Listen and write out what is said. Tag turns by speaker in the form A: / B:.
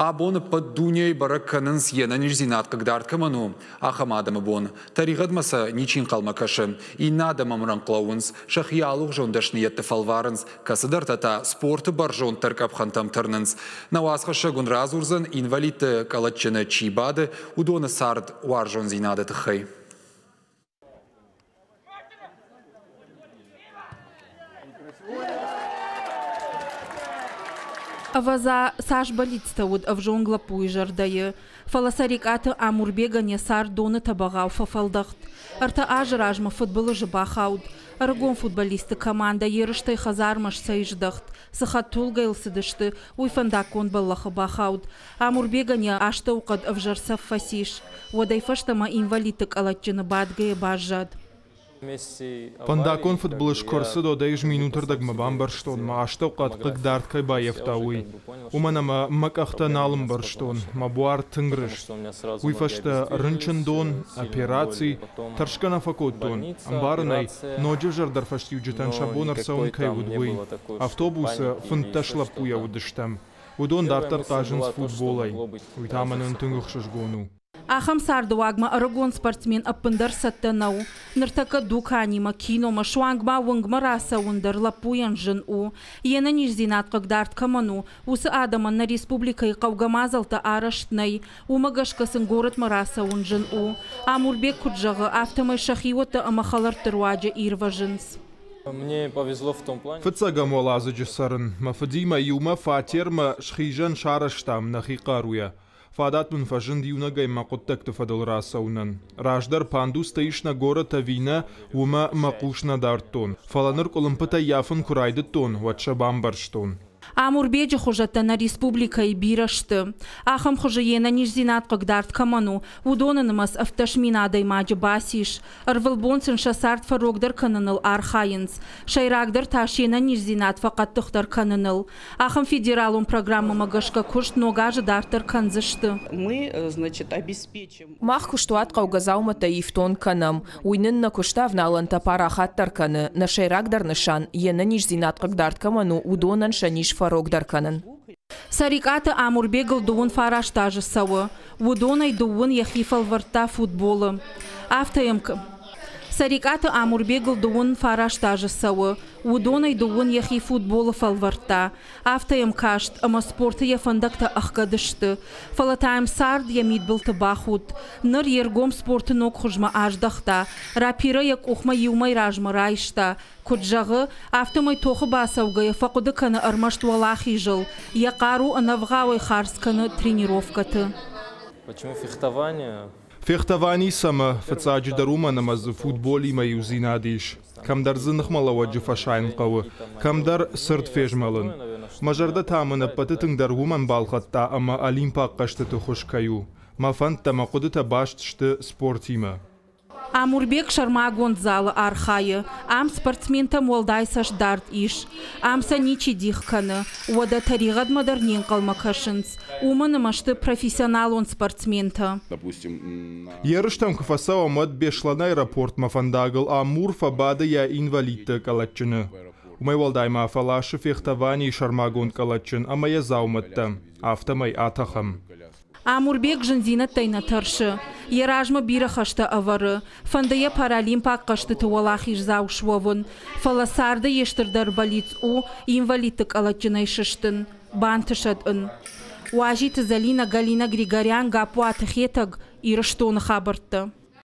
A: Абон ӕппӕт дунейы бӕрӕг кӕнынц, йе нӕниздзинад хъыгдард кӕмӕн у, ахӕм адӕмы бон. Тӕригъӕдмӕ сӕ ничи ӕнхъӕлмӕ кӕсы. Иннӕ адӕм ӕмрӕнхъ лӕууынц, сӕхи алыгъуызон дӕсныйӕдты фӕлварынц, кӕцыдӕртӕ та спорты бӕрзонддӕр къӕпхӕнтӕм тырнынц. Нӕ уацхӕссӕг уын радзурдзӕн, инвалидты къӕлӕтджыны чи бады, уыдоны цард уарзондзинады тыххӕй.
B: Ӕвӕдза, цас бӕллицтӕ уыд ӕвзонг лӕппуйы зӕрдӕйы, фӕлӕ Цӕрикъаты Амурбегӕн йӕ цард доны тӕбӕгъау фӕфӕлдӕхт. Ӕртӕ азы размӕ фыдбылызы бахауд. Ӕрыгон футболистты командӕ ерыстӕй хӕдзармӕ сцӕйздӕхт. Цы хӕдтулгӕйыл цыдысты, уый фӕндаггон бӕллӕхы бахауд. Амурбегӕн йӕ астӕуыхъӕд ӕвзӕр цӕф фӕцис. Уӕдӕй фӕстӕмӕ инвалидты къӕлӕтджыны бадгӕйӕ баззад.
C: Фӕндаггон фыдбылыз куы ӕрцыд, уӕд ӕй ӕз минутырдӕгмӕ бамбӕрстон, мӕ астӕухъӕд хъыгдард кӕй баййӕфта, уый. Уымӕн ӕмӕ мӕ къӕхтӕ нал ӕмбӕрстон, мӕ буар тынг рыст. Уый фӕстӕ рынчындон, операци, тӕрсгӕ нӕ фӕкодтон, ӕмбарын ӕй, ноджы ӕвзӕрдӕр фӕстиуджытӕн сӕ бон ӕрцӕуын кӕй уыд, уый. Автобусы 15 лӕппуйӕ уыдыстӕм. Уыдон дарддӕр хъазынц футболӕй. Уый та мӕнӕн тынг ӕхсызгон у.
B: Ахӕм цардыуагмӕ ӕрыгон спортсмен ӕппындӕр цӕттӕ нӕу. Ныртӕккӕ дуканимӕ, киномӕ, суанг ма уынгмӕ рацӕуын дӕр лӕппуйӕн зын у. Йе нӕниздзинад хъыгдард кӕмӕн у, уыцы адӕмӕн нӕ республикӕйы хъӕугӕ мадзӕлттӕ арӕзт нӕй. Уымӕ гӕсгӕ сын горӕтмӕ рацӕуын зын у. Амурбег куыд зӕгъы, афтӕмӕй сӕхиуӕттӕ ӕмӕ хӕлӕртты руаджы ирвӕзынц.
C: Фыццӕгӕм уӕладзыджы цӕрын. Мӕ фыдимӕ иумӕ фатермӕ схизӕн сарӕзтам нӕхи хъаруйӕ. Фадат мын фӕзынд иунӕгӕй мӕ хъуыддӕгты фӕдыл рацӕуынӕн. Раздӕр пандустӕ ис нӕ горӕт ӕви нӕ, уымӕ мӕ хъус нӕ дардтон. Фӕлӕ ныр къуылымпытӕ ййафын куы райдыдтон, уӕд сӕ бамбӕрстон.
B: Амурбеджы хуызӕттӕ нӕ республикӕйы бирӕ сты. Ахӕм хуызы йе нӕниздзинад хъыгдард кӕмӕн у, уыдоны нымӕц 17 000 адӕймаджы бацис. Ӕрвылбон сын сӕ цард фӕрогдӕр кӕныныл архайынц. Сӕйрагдӕр та се нӕниздзинад фӕхъӕддыхдӕр кӕныныл. Ахӕм федералон программӕмӕ гӕсгӕ куыст ног азы дарддӕр кӕндзысты.
D: Мах куыстуат хъӕугӕ дзаумӕттӕй ифтонг кӕнӕм. Уый нын нӕ куысты авналӕнтӕ парахатдӕр кӕны. Нӕ сӕйрагдӕр нысан, йе нӕниздзинад хъыгдард кӕмӕн у, уыдонӕн сӕ низ фӕрогдӕр кӕнын.
B: Цӕрикъаты Амурбегыл 39 азы цӕуы. Уыдонӕй дыууын йӕхи фӕлвӕрдта футболы. Афтӕ йӕм Цӕрикъаты Амурбегыл 39 азы цӕуы. Уыдонӕй дыууын йӕхи футболы фӕлвӕрдта. Афтӕ йӕм каст, ӕмӕ спорты йӕ фӕндӕгтӕ ӕхгӕд сты. Фӕлӕ та йӕм цард йӕ мидбылты бахудт. Ныр йе ргом спорты ног хуызмӕ аздӕхта. Рапирӕ йӕ къухмӕ иу мӕй размӕ райста. Куыд зӕгъы, афтӕмӕй тохы бацӕугӕйӕ фӕхъуыды кӕны ӕрмӕст уӕлахизыл, йӕ хъару ӕнӕвгъауӕй хардз кӕны тренировкӕты.
E: Почему фехтование?
C: Фехтовани цӕмӕ, фыццаджыдӕр уымӕн ӕмӕ дзы футболимӕ иудзинад ис. Кӕмдӕр дзы ныхмӕлӕууӕджы фӕсайын хъӕуы, кӕмдӕр цырд фезмӕлын. Мӕ зӕрдӕ та мын ӕппӕты тынгдӕр уымӕн балхӕдта ӕмӕ олимпаг хъӕзтыты хуыз кӕй у. Мӕ фӕндтӕ, мӕ хъуыдытӕ баст сты спортимӕ.
B: Амурбег сӕрмагонд залы архайы. Ам спортсментӕм уӕлдай цӕстдард ис. Ам сӕ ничи дих кӕны. Уӕдӕ тӕригъӕдмӕ дӕр не нхъӕлмӕ кӕсынц. Уымӕн ӕмӕ сты профессионалон спортсментӕ.
C: Ерыстӕм куы фӕцӕуӕм, уӕд Беслӕны аэропортмӕ фӕндагыл Амур фӕбады йӕ инвалидты къӕлӕтджыны. Уымӕй уӕлдай ма фӕласы фехтованийы сӕрмагонд къӕлӕтджын ӕмӕ йӕ дзаумӕттӕ. Афтӕмӕй атӕхӕм.
B: Амурбег зындзинӕдтӕй нӕ тӕрсы. Йӕ размӕ бирӕ хӕстӕ ӕвӕры. Фӕнды йӕ паралимпаг хъӕзтыты уӕлахиздзау суӕвын. Фӕлӕ царды йе стырдӕр бӕллиц у инвалидты къӕлӕтджынӕй сыстын. Бантысӕд ын. Уазиты Зӕлинӕ, Галина Григорян, Гаппуаты Хетӕг, Ирыстоны хабӕрттӕ.